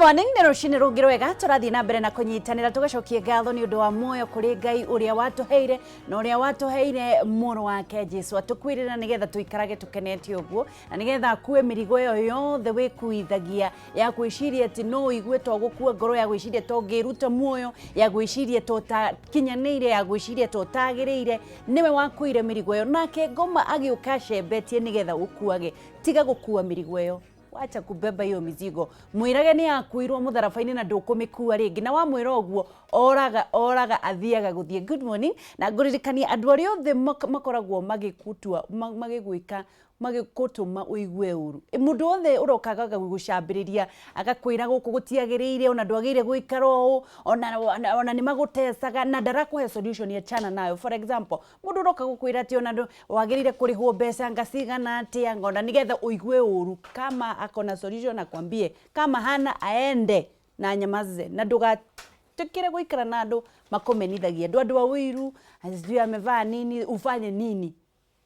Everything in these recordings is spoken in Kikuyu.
Morning, nĩ rũcinĩ rũngĩ rwega tũrathiĩ na mbere na kũnyitanĩra tũgacokie ngatho nĩ ũndũ wa muoyo kũrĩ Ngai ũrĩa watũheire na ũrĩa watũheire mũrũ wake Jesu atũkuĩrĩra nĩgetha tũikarage tũkenete ũguo na nĩgetha akue mĩrigo ĩyo yothe wĩkuithagia ya gwĩciria atĩ no ũigue to gũkua ngoro, ya gwĩciria to ngĩruta muoyo, ya gwĩciria to ũtakinyanĩire, ya gwĩciria to ũtagĩrĩire. Nĩwe wakuire mĩrigo ĩyo, nake ngoma agĩũka acembetie nĩgetha ũkuage. Tiga gũkua mĩrigo ĩyo, wacha kubeba hiyo mizigo. Mwĩrage nĩ yakuirwo mũtharaba-inĩ na ndũkũmĩkua rĩngĩ, na wamwĩra ũguo oraga oraga athiaga gũthiĩ. Good morning, na ngũririkania andũ arĩa othe makoragwo magĩgũtua, magĩgwĩka, magĩgũtũma ũigue ũru. Mũndũ wothe ũroka agagũcambĩrĩria, agakwĩra gũkũ gũtiagĩrĩire, ona ndwagĩrĩire gũikara ũũ, ona nĩ magũtecaga, na ndarakũhe solution, achana nayo. For example, mũndũ ũroka gũkwĩra atĩ ona wagĩrĩire kũrĩhwo mbeca nga cigana atĩa, ona nĩgetha ũigue ũru. Kama akona solution akwambie, kama hana aende na nyamaze, na ndũgatĩkĩre gũikara na andũ makũmenithagia. Andũ a ũiru, sijui amevaa nini, ufanye nini?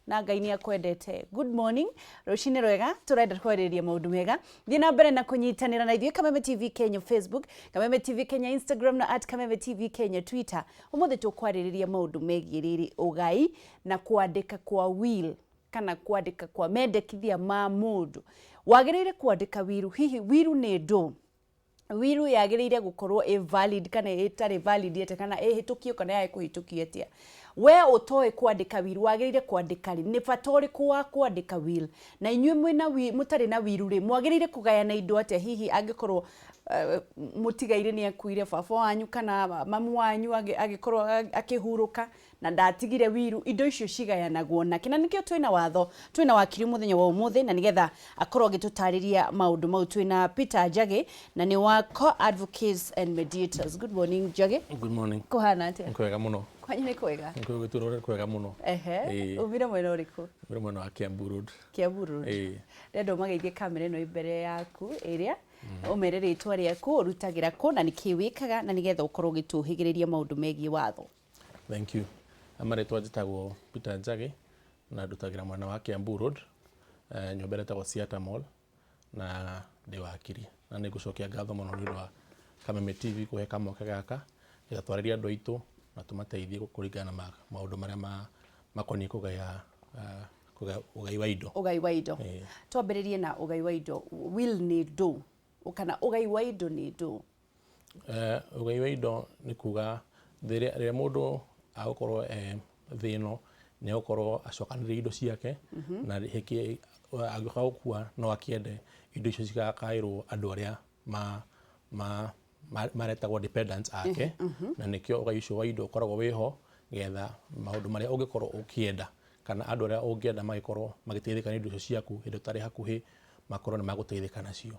Na Ngai nĩ akwendete. Good morning, rũcinĩ rwega, tũrenda kwarĩrĩria maũndũ mega. Thiĩ na mbere na kũnyitanĩra na ithuĩ Kameme TV Kenya Facebook, Kameme TV Kenya Instagram na @KamemeTV Kenya Twitter. Ũmũthĩ tũkwarĩrĩria maũndũ megiĩ rĩrĩ ũgai na kwandĩka kwa will kana kwandĩka kwa mendekithia ma mũndũ. Wagĩrĩire kwandĩka will, hihi will nĩ ndũ? Will yagĩrĩire gũkorwo ĩ valid kana ĩtarĩ valid atĩa, kana ĩhĩtũkio kana yage kũhĩtũkio atĩa? We ũtoĩ kwandĩka will, wagĩrĩire kwandĩka rĩ? Nĩ bata ũrĩkũ wa kwandĩka will? Na inyuĩ mwĩna will, mũtarĩ na will rĩ, mwagĩrĩire kũgayana indo atĩa hihi angĩkorwo mũtigairĩ nĩ akuire, baba wanyu kana mamu wanyu agĩkorwo akĩhurũka na ndatigire will, indo icio cigayanagwo nake? Na nĩkĩo twĩna watho, twĩna wakiri mũthenya wa ũmũthĩ, na nĩgetha akorwo agĩtũtarĩria maũndũ mau. Twĩna Peter Njagi na nĩ wa Co Advocates and Mediators. Good morning, Njagi. Good morning. Kũhana atĩa? Nĩ kwega mũno. Kwanyu nĩ kwega? Nĩ kwega mũno. Ehe. Umire mwena ũrĩkũ? Umire mwena wa Kiambu Road. Kiambu Road. Ĩĩ. Ndĩrenda ũmageithie kamera ĩno ĩ mbere yaku ĩrĩa, ũmere rĩtwa rĩaku, ũrutagĩra kũ na nĩkĩ wĩkaga, na nĩgetha ũkorwo ũgĩtũhĩgĩrĩria maũndũ megiĩ watho. Thank you. Marĩtwa njĩtagwo Peter Njagi na ndutagĩra mwena wa Kiambu Road, nyũmba ĩrĩa ĩtagwo Siata Mall, na ndĩ wakiri, na nĩ ngũcokia ngatho mũno nĩ ũndũ wa Kameme TV kũhe kamweke gaka nĩgetha twarĩrie andũ aitũ na tũmateithie kũringana na maũndũ marĩa makoniĩ kũgaya ũgai wa indo. Ũgai wa indo. Ĩĩ. Twambĩrĩrie na ũgai wa indo. Will nĩ ndũ, kana ũgai wa indo nĩ ndũ? Ũgai wa indo nĩ kuga rĩrĩa mũndũ agũkorwo e thĩ ĩno, nĩ agũkorwo acokanĩrĩire indo ciake, na hĩkĩ angĩũka gũkua no akĩende indo icio cigakaĩrwo andũ arĩa maretagwo dependents ake. Na nĩkĩo ũgai ũcio wa indo ũkoragwo wĩho, nĩgetha maũndũ marĩa ũngĩkorwo ũkĩenda kana andũ arĩa ũngĩenda magĩkorwo magĩteithĩka nĩ indo icio ciaku hĩndĩ ũtarĩ hakuhĩ, makorwo nĩ magũteithĩka nacio.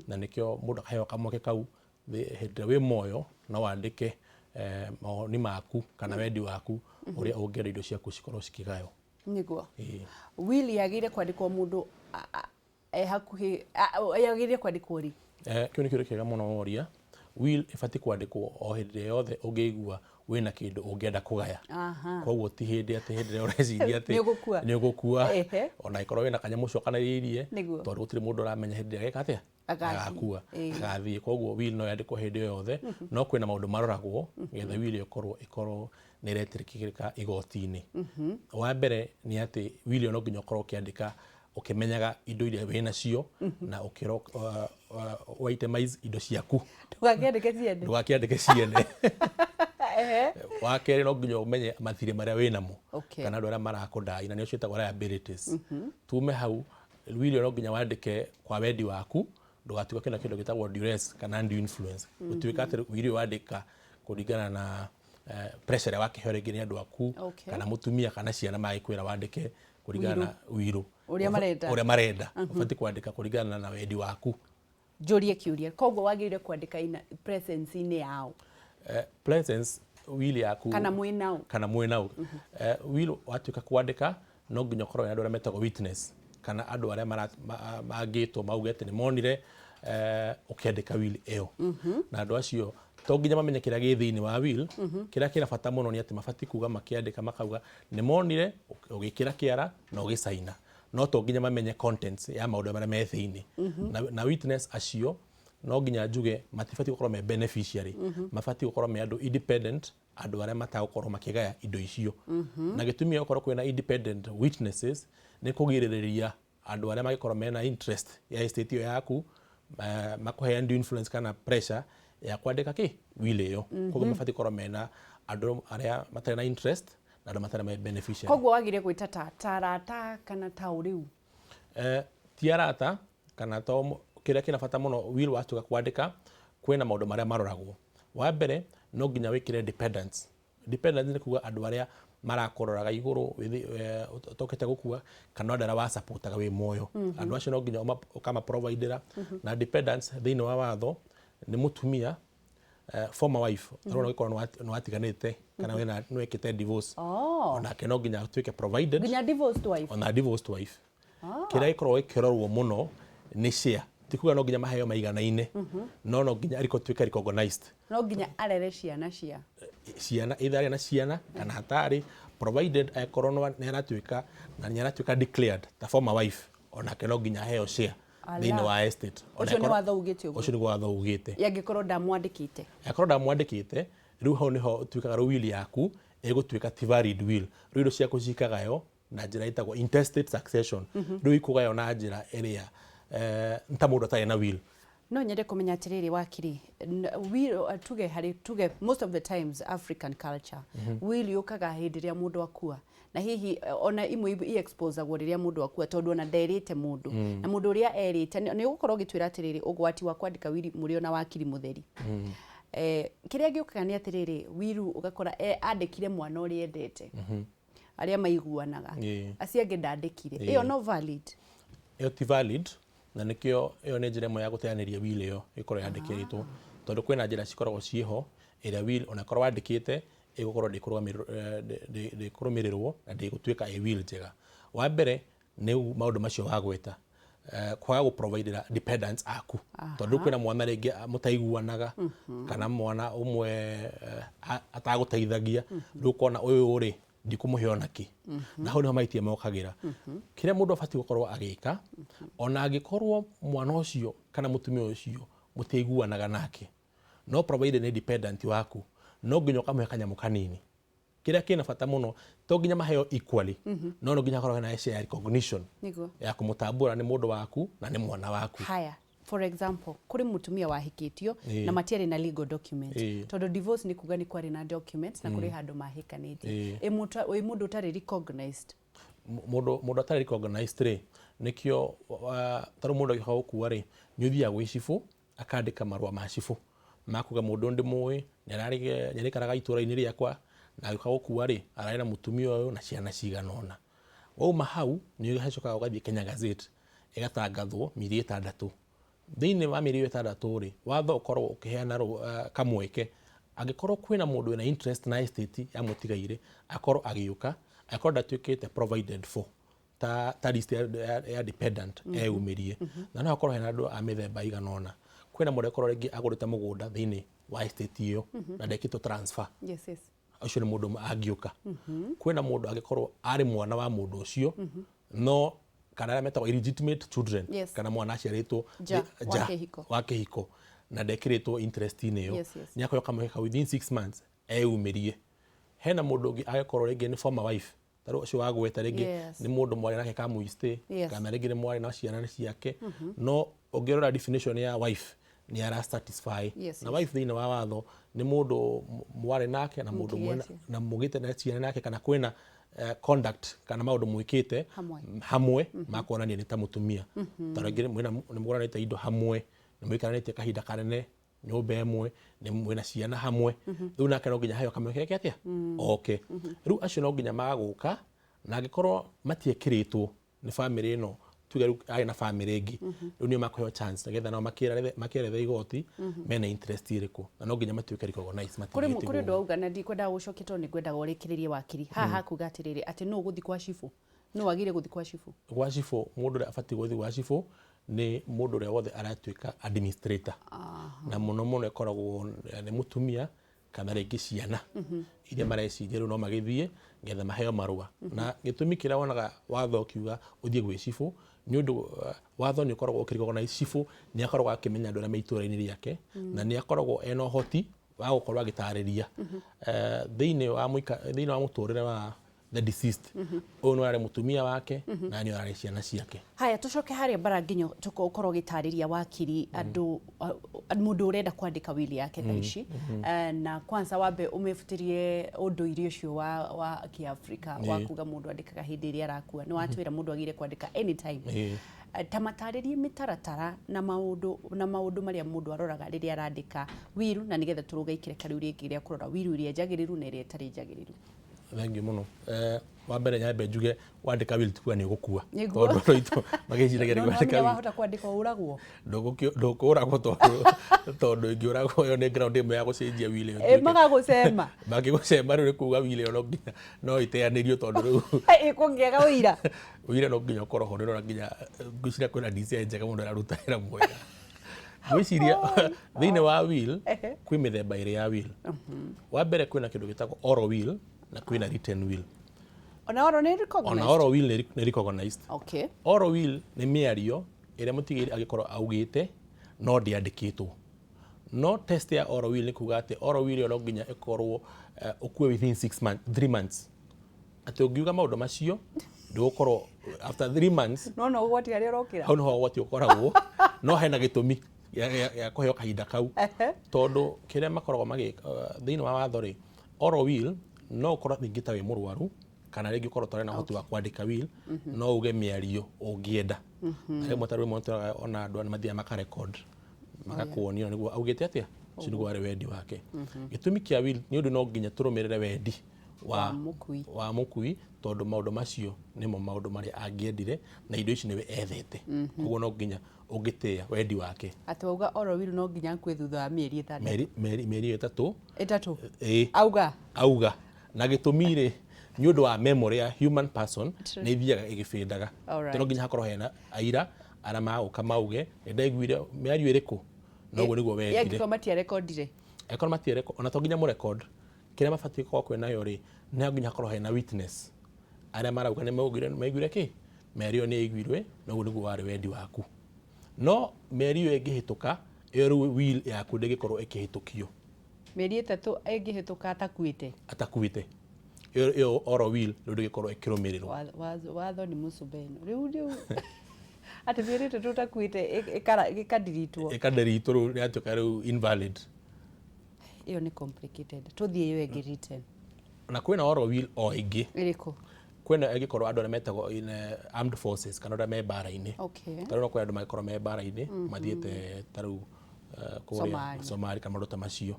Na nĩkĩo mũndũ akaheo kamweke kau, hĩndĩ ĩrĩa wĩ muoyo no wandĩke mawoni maku kana wendi waku ũrĩa ũngĩenda indo ciaku cikorwo cikĩgaywo. Nĩguo. Ĩĩ. Will yagĩrĩire kwandĩkwo mũndũ e hakuhĩ, yagĩrĩire kwandĩkwo rĩ? Kĩu nĩ kĩũria kĩega mũno woria. Will ĩbatiĩ kwandĩkwo o hĩndĩ ĩrĩa yothe ũngĩigua wĩna kĩndũ ũngĩenda kũgaya. Koguo ti hĩndĩ atĩ hĩndĩ ĩrĩa ũreciria atĩ Nĩ ũgũkua. Nĩ ũgũkua. Ona angĩkorwo wĩna kanyamũ ũcokanĩrĩirie, tondũ gũtirĩ mũndũ ũramenya hĩndĩ ĩrĩa ageka atĩa? Agathiĩ. Agakua. Agathiĩ. Koguo will no yandĩkwo hĩndĩ o yothe, no kwĩna maũndũ maroragwo nĩgetha will ĩkorwo nĩ ĩretĩkĩrĩka igoti-inĩ. Wa mbere nĩ atĩ will ĩyo no nginya ũkorwo ũkĩandĩka ũkĩmenyaga indo iria wĩ nacio na ũkĩro itemize indo ciaku. Ndũgakĩandĩke ciene. Ndũgakĩandĩke ciene. Wa kerĩ, no nginya ũmenye mathirĩ marĩa wĩ namo kana andũ arĩa marakũndai, na nĩo ciĩtagwo liabilities. Tume hau, will ĩyo no nginya wandĩke kwa wendi waku, ndũgatuĩke kĩna kĩndũ gĩtagwo duress kana undue influence, gũtuĩka atĩ will ĩyo wandĩka kũringana na pressure ĩrĩa wakĩheo rĩngĩ nĩ andũ aku kana mũtumia kana ciana magĩkwĩra wandĩke kũringana na will. Ũrĩa marenda. Ũrĩa marenda. Ũbatiĩ kwandĩka kũringana na wendi waku. Njũrie kĩũria, koguo wagĩrĩire kwandĩka ina presence-inĩ yao? Presence will yaku. Kana mwĩ nao? Kana mwĩ nao. Will watuĩka kwandĩka, no nginya ũkorwo na andũ arĩa metagwo witness kana andũ arĩa mangĩtwo mauge atĩ nĩ monire ũkĩandĩka will ĩyo. Na andũ acio to nginya mamenye kĩrĩa gĩ thĩinĩ wa will. Kĩrĩa kĩna bata mũno nĩ atĩ mabatiĩ kuga makĩandĩka makauga nĩ monire ũgĩkĩra kĩara na ũgĩcaina, no to nginya mamenye contents ya maũndũ marĩa me thĩinĩ. Na witness acio No nginya njuge matibatiĩ gũkorwo me beneficiary, mabatiĩ gũkorwo me andũ independent, andũ arĩa matagũkorwo makĩgaya indo icio. Na gĩtũmi gĩa gũkorwo kwĩna independent witnesses nĩ kũgirĩrĩria andũ arĩa mangĩkorwo mena interest ya estate ĩyo yaku, makũhe undue influence kana pressure ya kwandĩka kĩ will ĩyo. Koguo mabatiĩ gũkorwo mena andũ arĩa matarĩ na interest na andũ matarĩ me beneficiary. Koguo wagire gwĩta ta arata kana ta ũrĩu? Ti arata kana to kĩrĩa kĩna bata mũno, will watuĩka kwandĩka kwĩna maũndũ marĩa maroragwo. Wa mbere, no nginya wĩkĩre dependents. Dependents nĩ kuga andũ arĩa marakũroraga igũrũ ũtokĩte gũkua, kana andũ arĩa wasupportaga wĩ muoyo. Andũ acio no nginya ũkamaprovidera. Na dependents thĩinĩ wa watho nĩ mũtumia, former wife, mm -hmm. Nĩ watiganĩte kana wĩna nĩ wĩkĩte divorce, onake no nginya atuĩke provided. Nginya divorced wife? Ona divorced wife. Kĩrĩa gĩkoragwo gĩkĩrorwo mũno nĩ share. Ti kuga no nginya maheo maiganaine, no no nginya tuĩke recognized. No nginya arere ciana cia ciana, either arĩ na ciana kana hatarĩ, provided akorwo nĩ aratuĩka na nĩ aratuĩka declared ta former wife, onake no nginya aheo share thĩinĩ wa estate. Ũcio nĩ watho ugĩte ũguo? Ũcio nĩguo watho ugĩte. Angĩkorwo ndamwandĩkĩte? Akorwo ndamwandĩkĩte, rĩu hau nĩho ũtuĩkaga rĩu will yaku ĩgũtuĩka ti valid will. Rĩu indo ciaku cikagaywo na njĩra ĩtagwo intestate succession. Rĩu ikũgaywo na njĩra ĩrĩa ta mũndũ atarĩ na will. No nyende kũmenya atĩrĩrĩ, wakiri, will tuge harĩ tuge most of the times African culture, will yũkaga hĩndĩ ĩrĩa mũndũ akua, na hihi ona imwe i-exposagwo rĩrĩa mũndũ akua, tondũ ona nderĩte mũndũ, na mũndũ ũrĩa erĩte nĩ ũgũkorwo ũgĩtwĩra atĩrĩrĩ, ũgwati wa kwandĩka will mũrĩ ona wakiri mũtheri. Kĩrĩa gĩũkaga nĩ atĩrĩrĩ, will ũgakora andĩkire mwana ũrĩa endete, arĩa maiguanaga, acio angĩ ndandĩkire. Ĩyo no valid? Ĩyo ti valid, na nĩkĩo ĩyo nĩ njĩra ĩmwe ya gũteanĩria will ĩyo ĩkorwo yandĩkĩtwo, tondũ kwĩna njĩra cikoragwo ciĩho ĩrĩa will onakorwo wandĩkĩte ĩgũkorwo ndĩkũrũmĩrĩrwo na ndĩgũtuĩka ĩ will njega. Wa mbere nĩ maũndũ macio wagweta, kwaga gũprovidera dependents aku, tondũ kwĩna mwana rĩngĩ mũtaiguanaga kana mwana ũmwe atagũteithagia, rĩu ũkona ũyũ rĩ ndikũmũhe ona kĩ, na hau nĩho mahĩtia mokagĩra. Kĩrĩa mũndũ abatiĩ gũkorwo agĩka, ona angĩkorwo mwana ũcio kana mũtumia ũcio mũtiaiguanaga nake, no provided nĩ dependent waku, no nginya ũkamũhe kanyamũ kanini. Kĩrĩa kĩna bata mũno, to nginya maheo equally, no no nginya akorwo na share recognition ya kũmũtambũra nĩ mũndũ waku na nĩ mwana waku. Haya, for example, kũrĩ mũtumia wahikĩtio na matiarĩ na legal document, tondũ divorce nĩ kuga nĩ kwarĩ na documents na kũrĩ handũ mahĩkanĩtie. Ĩ mũndũ ũtarĩ recognized? Mũndũ atarĩ recognized rĩ, nĩkĩo tarĩu mũndũ agĩũka gũkua rĩ, nĩ ũthiaga gwĩ cibũ akandĩka marũa ma cibũ makuga mũndũ ndĩmũĩ, nĩarĩikaraga itũũra-inĩ rĩakwa, na agĩũka gũkua rĩ, ararĩ na mũtumia ũyũ na ciana cigana ũna. Wauma hau nĩ ũcokaga ũgathiĩ Kenya Gazette, ĩgatangathwo mĩeri 6. Thĩinĩ wa mĩeri ĩyo 6 rĩ, watho ũkoragwo ũkĩheana kamweke, angĩkorwo kwĩna mũndũ wĩna interest na estate ya mũtigairĩ, akorwo agĩũka, akorwo ndatuĩkĩte provided for ta list ya dependent, eyumĩrie. Na no hakorwo hena andũ a mĩthemba igana ũna. Kwĩna mũndũ akorwo rĩngĩ agũrĩte mũgũnda thĩinĩ wa estate ĩyo na ndekĩtwo transfer. Ũcio nĩ mũndũ angĩũka. Kwĩna mũndũ angĩkorwo arĩ mwana wa mũndũ ũcio, no kana arĩa metagwo illegitimate children, kana mwana aciarĩtwo nja wa kĩhiko na ndekĩrĩtwo interest-inĩ ĩyo, nĩ akorwo kamweke within 6 months eyumĩrie. Hena mũndũ ũngĩ angĩkorwo rĩngĩ nĩ former wife, tarĩu ũcio wagweta rĩngĩ nĩ mũndũ mwarĩ nake kamũistĩ, kana rĩngĩ nĩ mwarĩ na ciana ciake, no ũngĩrora definition ya wife nĩ ara satisfy. Na wife thĩinĩ wa watho nĩ mũndũ mwarĩ nake na mũndũ na mũgĩte na ciana nake, kana kwĩna conduct kana maũndũ mwĩkĩte hamwe makuonania nĩ ta mũtumia. Ta rĩngĩ nĩ mũgũranĩte indo hamwe, nĩ mũikaranĩtie kahinda kanene nyũmba ĩmwe, nĩ mwĩna ciana hamwe, rĩu nake no nginya aheo kamweke gake atĩa oke. Rĩu acio no nginya magũka, na angĩkorwo matiĩkĩrĩtwo nĩ bamĩrĩ ĩno, tuge rĩu arĩ na bamĩrĩ ĩngĩ, rĩu nĩo makũheo chance nĩgetha nao makĩerethe igoti mena interest ĩrĩkũ, na no nginya matuĩke recognized. Kũrĩ ũndũ wauga na ndikwendaga gũcokia tondũ nĩngwendaga ũrĩkĩrĩrie wakiri. Haha hakuga atĩrĩrĩ, atĩ nũ ũgũthiĩ kwa cibũ? Nũ wagĩrĩire gũthiĩ kwa cibũ? Gwa cibũ, mũndũ ũrĩa abatiĩ gũthiĩ gwa cibũ nĩ mũndũ ũrĩa wothe aratuĩka administrator, na mũno mũno ĩkoragwo nĩ mũtumia kana rĩngĩ ciana iria mareciria rĩu no magĩthiĩ ngetha maheo marũa. Na gĩtũmi kĩrĩa wonaga watho ũkiuga ũthiĩ gwĩ cibũ Nĩ ũndũ watho nĩ ũkoragwo ũkĩrecognize cibũ, nĩ akoragwo akĩmenya andũ arĩa me itũra-inĩ rĩake, na nĩ akoragwo ena ũhoti wa gũkorwo agĩtarĩria thĩinĩ wa mũtũrĩre wa the deceased, ũyũ nĩ arĩ mũtumia wake na nĩ arĩ ciana ciake. Haya, tucoke harĩa bara nginya ũkorwo ũgĩtarĩria wakiri andũ, mũndũ ũrenda kwandĩka will yake thaa ici. Na kwanza wambe ũmĩbutĩrie ũndũire ũcio wa Kĩafrika wa kuga mũndũ andĩkaga hĩndĩ ĩrĩa arakua. Nĩ watwĩra mũndũ agĩrĩire kwandĩka anytime. Ta matarĩrie mĩtaratara na maũndũ marĩa mũndũ aroraga rĩrĩa arandĩka will, na nĩgetha tũrũge ikereka rĩu rĩngĩ rĩa kũrora will ĩrĩa njagĩrĩru na ĩrĩa ĩtarĩ njagĩrĩru. Thengiũ mũno. Wa mbere nyambe njuge wandĩka will ti kuga nĩ ũgũkua. Nĩguo. Tondũ andũ aitũ magĩciragia No nĩ kwandĩka will wahota kwandĩka ũragwo. Ndũkũragwo, tondũ ĩngĩũragwo ĩyo nĩ ground ĩmwe ya gũcenjia will ĩyo ĩtuĩke- Magagũcema. Mangĩgũcema rĩu nĩ kuga will ĩyo no nginya no ĩteanĩrio, tondũ rĩu ĩkũngĩaga ũira. Ũira no nginya ũkorwo ho. Nĩũrona nginya ngwĩciria kwĩna DCI njega mũno ĩraruta wĩra mwega. Ngwĩciria thĩinĩ wa will kwĩ mĩthemba ĩrĩ ya will. Wa mbere kwĩna kĩndũ gĩtagwo oral will na kwĩna written will. Ona oral nĩ Ona recognized? Oral will nĩ recognized. Oral will nĩ mĩario ĩrĩa mũtigĩri angĩkorwo augĩte no ndĩandĩkĩtwo. No test ya oral will nĩ kuga atĩ oral will ĩyo no nginya ĩkorwo ũkue within 6 months, 3 months, atĩ ũngiuga maũndũ macio ndũgũkorwo after 3 months. No no ũgwati harĩa ũrokĩra. Hau nĩho ũgwati ũkoragwo, no hena gĩtũmi gĩa kũheo kahinda kau, tondũ kĩrĩa makoragwo magĩka thĩinĩ wa watho rĩ, oral will no ũkorwo ningĩ ta wĩ mũrwaru kana rĩngĩ ũkorwo ũtarĩ na ũhoti wa kwandĩka will, no uge mĩario ũngĩenda. Na rĩmwe ta rĩmwe tũroraga ona andũ nĩ mathiaga makarecord, magakuonia nĩguo augĩte atĩa, ũcio nĩguo warĩ wendi wake. Gĩtũmi kĩa will nĩ ũndũ no nginya tũrũmĩrĩre wendi wa wa mũkui. Wa mũkui, tondũ maũndũ macio nĩmo maũndũ marĩa angĩendire na indo ici nĩwe ethete, koguo no nginya ũngĩtĩĩa wendi wake. Atĩ wauga oral will no nginya akue thutha wa mĩeri 6. Mĩeri 3. 3. Ĩĩ. Auga. Auga. Na gĩtũmi rĩ, nĩ ũndũ wa memory ya human person nĩ ithiaga ĩgĩbĩndaga. No nginya hakorwo hena aira arĩa magũka mauge nĩ ndaiguire mĩario ĩrĩkũ na ũguo nĩguo wendire. Angĩkorwo matiarekondire? Angĩkorwo matiarecord, ona to nginya mũrecord. Kĩrĩa mabatiĩ gũkorwo kwĩ nayo rĩ, nĩ nginya hakorwo hena witness arĩa marauga nĩ maugire maiguire kĩ mĩario nĩ ĩiguirwe na ũguo nĩguo warĩ wendi waku. No mĩeri ĩyo ĩngĩhĩtũka, ĩyo rĩu will yaku ndĩngĩkorwo ĩkĩhĩtũkio. Mĩeri 3 ĩngĩhĩtũka atakuĩte? Atakuĩte, ĩyo oral will rĩu ndĩngĩkorwo ĩkĩrũmĩrĩrwo. Watho nĩ mũcubeno rĩu atĩ mĩeri 3 ũtakuĩte ĩkandiritwo. Ĩkandiritwo, rĩu yatuĩka rĩu invalid. Ĩyo nĩ complicated. Tũthiĩ ĩyo ĩngĩ, written. Na kwĩna oral will o ĩngĩ. Ĩrĩkũ? Kwĩna ĩngĩkorwo andũ arĩa metagwo in armed forces kana arĩa me mbara-inĩ. Ta rĩu no kwĩ andũ mangĩkorwo me mbara-inĩ mathiĩte ta rĩu kũrĩa Somalia. Somalia kana maũndũ ta macio,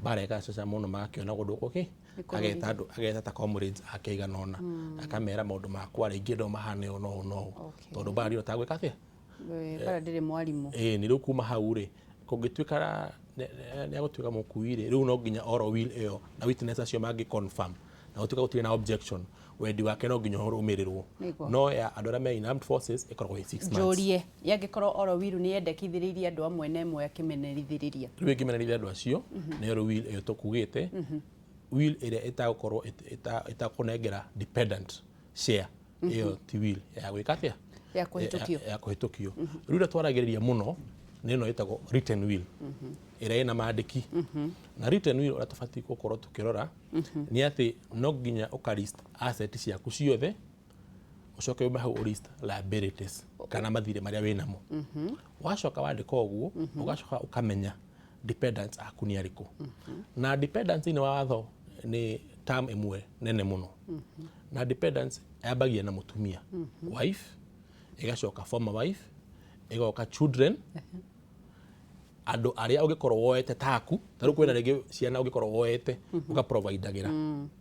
mbara ĩgacaca mũno, magakĩona kũndũ gũkũ ageta andũ, ageta ta comrades ake aigana ũna, akamera maũndũ makwa rĩngĩ no mahane ũũ no ũũ no ũũ, tondũ mbara ndĩrĩ ũtagwĩka atĩa. Bara ndĩrĩ mwarimũ. Ĩĩ, nĩ rĩu kuma hau rĩ, kũngĩtuĩka nĩ agũtuĩka mũkui rĩ, rĩu no nginya oral will ĩyo na witness acio mangĩ confirm na gũtuĩka gũtirĩ na objection, wendi wake no nginya ũrũmĩrĩrwo. No ya andũ arĩa me in armed forces ĩkoragwo ĩ 6 months. Njũrie, yangĩkorwo oral will nĩ yendekithĩrĩirie andũ amwe na ĩmwe akĩmenerithĩrĩria? Rĩu ĩngĩmenerithia andũ acio, nĩyo rĩu will ĩyo tũkugĩte, will ĩrĩa ĩtagũkorwo ĩtakũnengera dependent share, ĩyo ti will ya gwĩka atĩa? Ya kũhĩtũkio. Ya kũhĩtũkio. Rĩu ĩrĩa twaragĩrĩria mũno nĩ ĩno ĩtagwo written will, ĩrĩa ĩna mandĩki. Na written will, ũrĩa tũbatiĩ gũkorwo tũkĩrora nĩ atĩ no nginya ũka list asset ciaku ciothe, ũcoke ume hau ũlist liabilities kana mathirĩ marĩa wĩnamo. Wacoka wandĩka ũguo, ũgacoka ũkamenya dependents aku nĩ arĩkũ. Na dependents thĩinĩ wa watho nĩ term ĩmwe nene mũno. Na dependents yambagia na mũtumia, wife, ĩgacoka former wife, ĩgoka children, andũ arĩa ũngĩkorwo woete taku, ta rĩu kwĩna rĩngĩ ciana ũngĩkorwo woete ũkaprovidagĩra,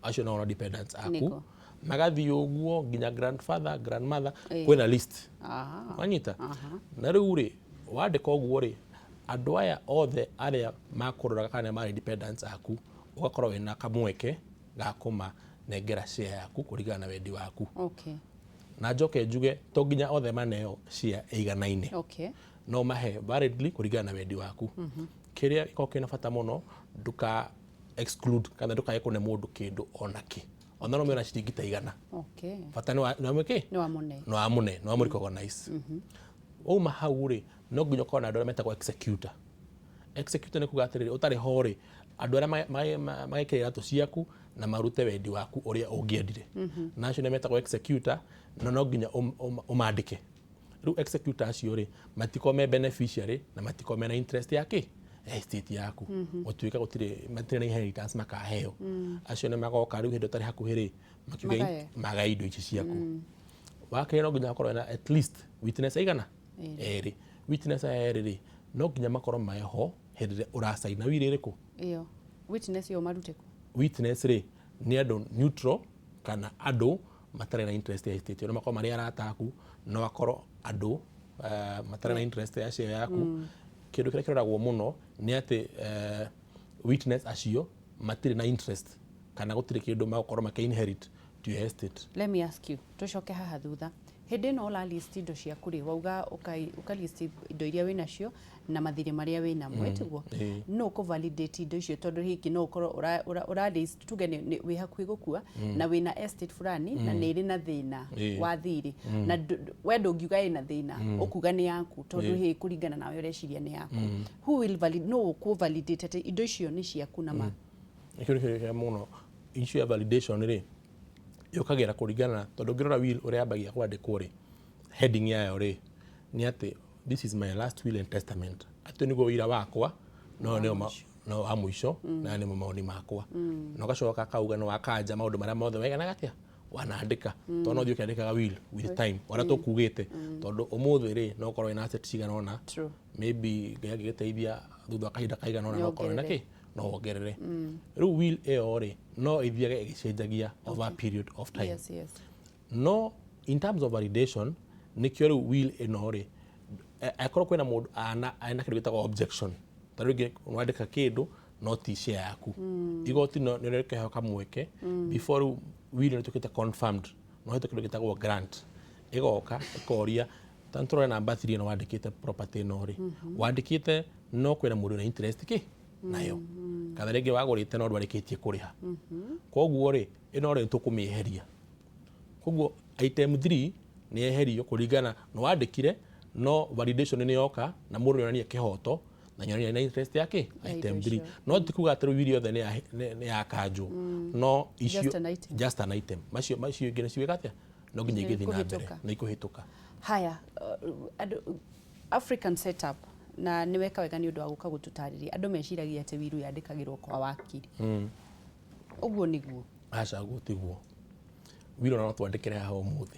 acio nao no dependents aku. Magathiĩ ũguo nginya grandfather, grandmother, kwĩna list. Wanyita? Na rĩu rĩ, wandĩka ũguo rĩ, andũ aya othe arĩa makũroraga kana marĩ dependents aku, ũgakorwo wĩna kamweke ga kũmanengera share yaku kũringana na wendi waku. Na njoke njuge to nginya othe maneo share ĩiganaine. No mahe validly kũringana na wendi waku. Kĩrĩa gĩkoragwo kĩna bata mũno, ndũka exclude kana ndũkae kũne mũndũ kĩndũ ona kĩ. Ona no mena ciringi ta 100. Bata nĩ wamwĩkĩ? Nĩ wamũne. Nĩ wamũne, nĩ wamũ recognize. Wauma hau rĩ, no nginya ũkorwo na andũ arĩa metagwo executor. Executor nĩ kuga atĩrĩrĩ, ũtarĩ ho rĩ, andũ arĩa magekĩra iratũ ciaku na marute wendi waku ũrĩa ũngĩendire. Na acio nĩ metagwo executor, na no nginya ũmandĩke. Rĩu executor acio rĩ, matikorwo me beneficiary na matikorwo mena interest ya kĩ? Estate yaku. Gũtuĩka gũtirĩ, matirĩ na inheritance makaheo. Acio nĩ magoka rĩu hĩndĩ ũtarĩ hakuhĩ rĩ, makiuge magae indo ici ciaku. Wa kerĩ no nginya hakorwo na at least witness aigana? Erĩ. Witness aya erĩ rĩ, no nginya makorwo meho hĩndĩ ĩrĩa ũracaina will ĩrĩkũ? Ĩyo. Witness ĩyo marute kũ? Witness rĩ, nĩ andũ neutral kana andũ matarĩ na interest ya estate. No makorwo marĩ arata aku, no akorwo andũ matarĩ na interest ya share yaku. Kĩndũ kĩrĩa kĩroragwo mũno nĩ atĩ witness acio matirĩ na interest kana gũtirĩ kĩndũ magũkorwo makĩ inherit to your estate. Let me ask you, tũcoke haha thutha. Hĩndĩ ĩno ũra list indo ciaku rĩ, wauga ũka list indo iria wĩnacio na mathirĩ marĩa wĩnamo, ĩtiguo? No ũkũ validate indo icio tondũ hihi no ũkorwo ũra list tuge wĩ hakuhĩ gũkua na wĩna estate fulani na nĩ ĩrĩ na thĩna wa thirĩ na we ndũngiuga ĩna thĩna, ũkuga nĩ yaku tondũ hihi kũringana nawe ũreciria nĩ yaku. Who will validate, no ũkũ validate atĩ indo icio nĩ ciaku na ma? Nĩkĩo nĩ kĩũria mũno. Issue ya validation rĩ, yũkagĩra kũringana tondũ ũngĩrora will ũrĩa yambagia kwandĩkwo rĩ, heading yayo rĩ, nĩ atĩ this is my last will and testament, atĩ nĩguo wĩira wakwa no nĩo no wa mũico na nĩmo maoni makwa, na ũgacoka akauga nĩ wakanja maũndũ marĩa mothe waiganaga atĩa wanandĩka, tondũ no ũthiĩ ũkĩandĩkaga will with time ũrĩa tũkugĩte, tondũ ũmũthĩ rĩ no ũkorwo wĩna asset cigana ũna, maybe Ngai angĩgĩteithia thutha wa kahinda kaigana ũna no ũkorwo wĩna kĩ, no wongerere. Rĩu will ĩyo rĩ no ĩthiage ĩgĩcenjagia over a period of time. No in terms of validation nĩkĩo rĩu will ĩno rĩ, angĩkorwo kwĩna mũndũ ana ena kĩndũ gĩtagwo objection, ta rĩu wandĩka kĩndũ no ti share yaku, igoti no nĩ rĩkĩheo kamweke before rĩu will ĩno ĩtuĩkĩte confirmed, no hetwo kĩndũ gĩtagwo grant, ĩgoka ĩkoria ta nĩtũrore namba 3 ĩno wandĩkĩte property ĩno rĩ, wandĩkĩte no kwĩna mũndũ wĩna interest kĩ nayo, kana rĩngĩ wagũrĩte no ndwarĩkĩtie kũrĩha, koguo rĩ ĩno rĩ tũkũmĩeheria. Koguo item 3 nĩ yeherio kũringana nĩ wandĩkire no validation nĩ yoka na mũndũ nĩonania kĩhoto na nĩonania na interest yake item 3. No ti kuga atĩ rĩu will yothe nĩ yakanjwo, no icio just an item. Just an item, macio ingĩ nĩcio atĩa no nginya igĩthiĩ na mbere na ikũhĩtũka. Haya, andũ African setup na nĩ weka wega nĩ ũndũ wa gũka gũtũtarĩria. Andũ meciragia atĩ wiru yandĩkagĩrwo kwa wakiri. Ũguo nĩguo? Aca, ũguo tiguo. Will ona no twandĩkĩre haha ũmũthĩ.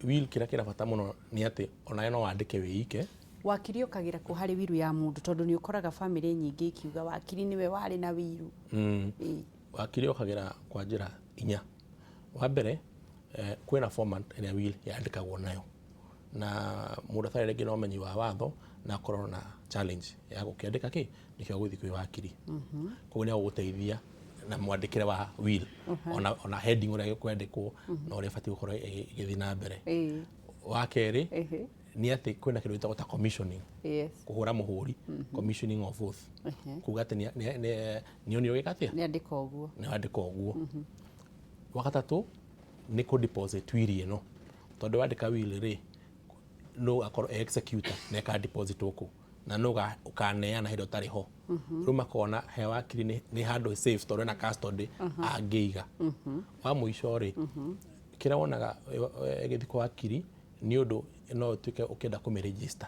Will kĩrĩa kĩra bata mũno nĩ atĩ onawe no wandĩke wĩ ike. Wakiri ũkagĩra kũ harĩ wiru ya mũndũ, tondũ nĩ ũkoraga famĩlĩ nyingĩ ikiuga wakiri nĩwe warĩ na wiru. Wakiri ũkagĩra kwa njĩra inya. Wa mbere, kwĩna format ĩrĩa will yandĩkagwo nayo, na mũndũ atarĩ rĩngĩ na ũmenyi wa watho na akorwo na challenge ya gũkĩandĩka kĩ, nĩkĩo gũthiĩ kwĩ wakiri. Koguo nĩ agũgũteithia na mwandĩkĩre wa will, ona heading ũrĩa ĩkwandĩkwo na ũrĩa ĩbatiĩ gũkorwo ĩgĩthiĩ na mbere. Wa kerĩ nĩ atĩ kwĩna kĩndũ gĩtagwo ta commissioning, kũhũra mũhũri, commissioning of oath, kuga atĩ nĩ onio gĩka atĩa, nĩ andĩka ũguo, nĩ wandĩka ũguo. Wa gatatũ nĩ kũ deposit will ĩno, tondũ wandĩka will rĩ, no akorwo e executor na eka deposit gũkũ, na no ũkaneana hĩndĩ ũtarĩ ho. Rĩu makona he wakiri nĩ handũ safe tondũ ena custody angĩiga. Wa mũico rĩ, kĩrĩa wonaga ĩgĩthiĩ kwa wakiri nĩ ũndũ no ũtuĩke ũkĩenda kũmĩ-register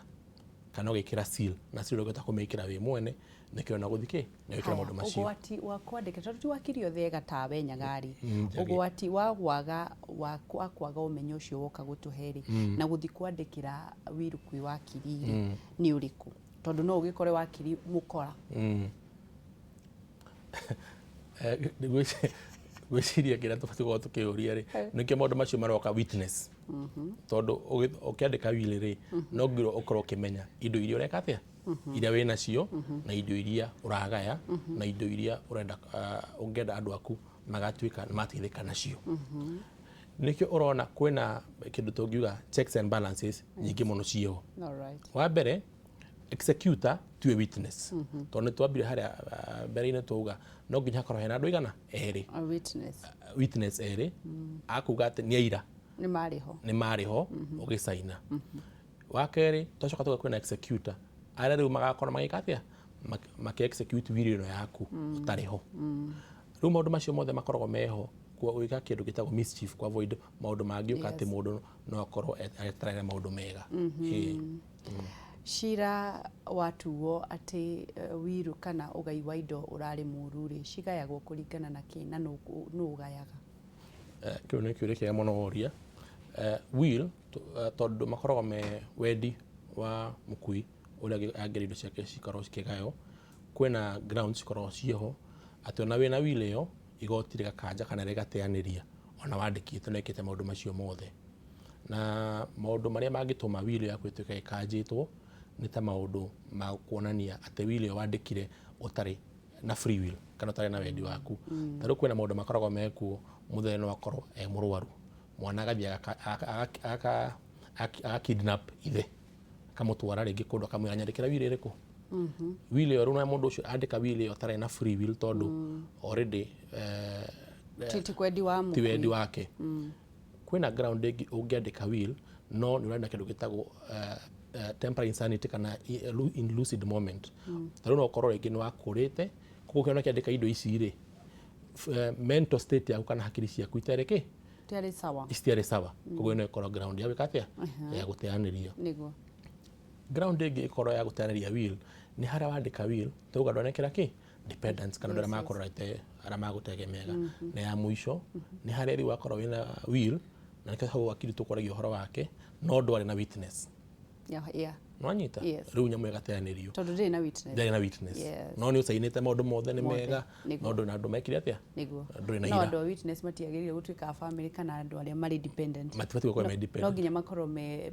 kana ũgĩkĩra seal, na seal ũngĩhota kũmĩkĩra wĩ mwene, nĩkĩo na gũthiĩ kĩ nĩ wĩkĩra maũndũ macio. Ũgwati wa kwandĩka, tondũ ti wakiri othe ega tawe Nyagarĩ, ũgwati wa kwaga wa kwaga ũmenyo ũcio woka gũtũhe rĩ, na gũthiĩ kwandĩkĩra wiru kwĩ wakiri rĩ, nĩ ũrĩkũ? Tondũ no ũgĩkore wakiri mũkora. Ngwĩciria kĩrĩa tũbatiĩ gũkorwo tũkĩũria rĩ, nĩkĩo maũndũ macio maroka witness, tondũ ũkĩandĩka will rĩ, no nginya ũkorwo ũkĩmenya indo iria ũreka atĩa, iria wĩ nacio, na indo iria ũragaya, na indo iria ũrenda ũngĩenda andũ aku magatuĩka nĩ mateithĩka nacio. Nĩkĩo ũrona kwĩna kĩndũ tũngiuga checks and balances nyingĩ mũno ciĩho. Wa mbere, Executor tiwe witness, tondũ nĩ twambire harĩa mbere-inĩ twauga no nginya hakorwo hena andũ aigana? Erĩ. A witness. Witness erĩ akuga atĩ nĩ aira nĩ marĩ ho. Nĩ marĩ ho ũgĩcaina. Wa kerĩ, twacoka tuga kwĩna executor arĩa rĩu magakorwo magĩka atĩa? Makĩ execute will ĩno yaku ũtarĩ ho. Rĩu maũndũ macio mothe makoragwo meho gwĩka kĩndũ gĩtagwo mischief, ku avoid maũndũ mangĩũka atĩ mũndũ no akorwo eterere maũndũ mega. Ĩĩ. Cira watuo atĩ will kana ũgai wa indo ũrarĩ mũru rĩ, cigayagwo kũringana na kĩ na nũ ũgayaga? Kĩu nĩ kĩũria kĩega mũno woria. Will tondũ makoragwo me wendi wa mũkui ũrĩa angĩenda indo ciake cikorwo cikĩgaywo, kwĩna grounds cikoragwo ciĩho atĩ ona wĩna will ĩyo, igoti rĩgakanja kana rĩgateanĩria ona wandĩkĩte na wĩkĩte maũndũ macio mothe. Na maũndũ marĩa mangĩtũma will yaku ĩtuĩke ĩkanjĩtwo nĩ ta maũndũ ma kuonania atĩ will ĩyo wandĩkire ũtarĩ na free will kana ũtarĩ na wendi waku. Ta rĩu kwĩna maũndũ makoragwo mekuo, mũthee no akorwo e mũrwaru, mwana agathiĩ aga kidnap ithe, akamũtwara rĩngĩ kũndũ, akamwĩra, "Nyandĩkĩra will ĩrĩkũ?" Will ĩyo rĩu na mũndũ ũcio andĩka will ĩyo atarĩ na free will, tondũ already ti kwendi wa ti mũkui. Wendi wake. Kwĩna ground ĩngĩ ũngĩandĩka will no nĩ ũrenda kĩndũ gĩtagwo temporary insanity kana in lucid moment. Ta rĩu no ũkorwo rĩngĩ nĩ wakũrĩte, koguo kĩona kĩandĩka indo ici rĩ, mental state yaku kana hakiri ciaku itarĩ kĩ? Tiarĩ sawa. Citiarĩ sawa, koguo ĩno ĩkorwo ground ya gwĩka atĩa? Ya gũteanĩria. Ground ĩngĩ ĩkorwo ya gũteanĩria will nĩ harĩa wandĩka will tauga ndwanekĩra kĩ dependents kana andũ arĩa makũrorete, arĩa magũtegemeaga. Na ya mũico nĩ harĩa rĩu wakorwo wĩna will, na nĩkĩo hau wakiri tũkwaragia ũhoro wake, no ndwarĩ na witness. Nwanyita? Yes. Rĩu nyamũ ĩgateanĩrio. Tondũ ndĩrĩ na witness. Ndĩrĩ na witness. No nĩ ũcainĩte, maũndũ mothe nĩ Mothe, mega, no ndũrĩ na andũ mekire atĩa? Ndũrĩ na No ira. andũ a witness matiagĩrĩire gũtuĩka a family kana andũ arĩa marĩ dependent. Matibatiĩ gũkorwo me No dependent. nginya makorwo me